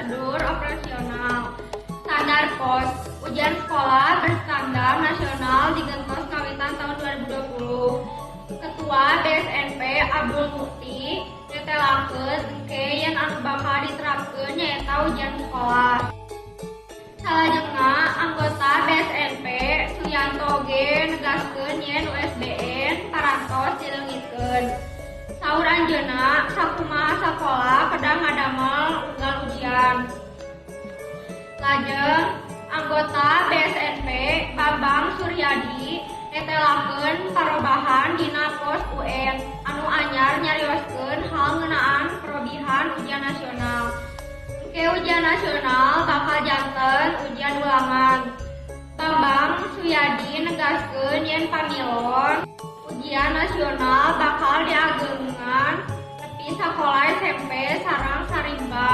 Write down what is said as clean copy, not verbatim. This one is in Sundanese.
prosedur operasional. Standar pos ujian sekolah berstandar nasional digentos kawitan tahun 2020. Ketua BSNP Abdul Mukti netelakeun engke yen anu bakal diterapkeun nyaeta ujian sekolah. Salajengna, anggota BSNP Suyanto oge negaskeun yen USBN parantos dileungitkeun. Saur anjeunna, sakumaha sakola kedah ngadamel unggal ujian. Lajeng, anggota BSNP Bambang Suryadi netelakeun parobahan dina pos UN anu anyar, nyarioskeun hal ngeunaan perobihan ujian nasional. Engke ujian nasional bakal janten ujian ulangan. Bambang Suyadi negaskeun yen pamilon ujian nasional bakal diagengan nepi sakola SMP sareng sarimbang.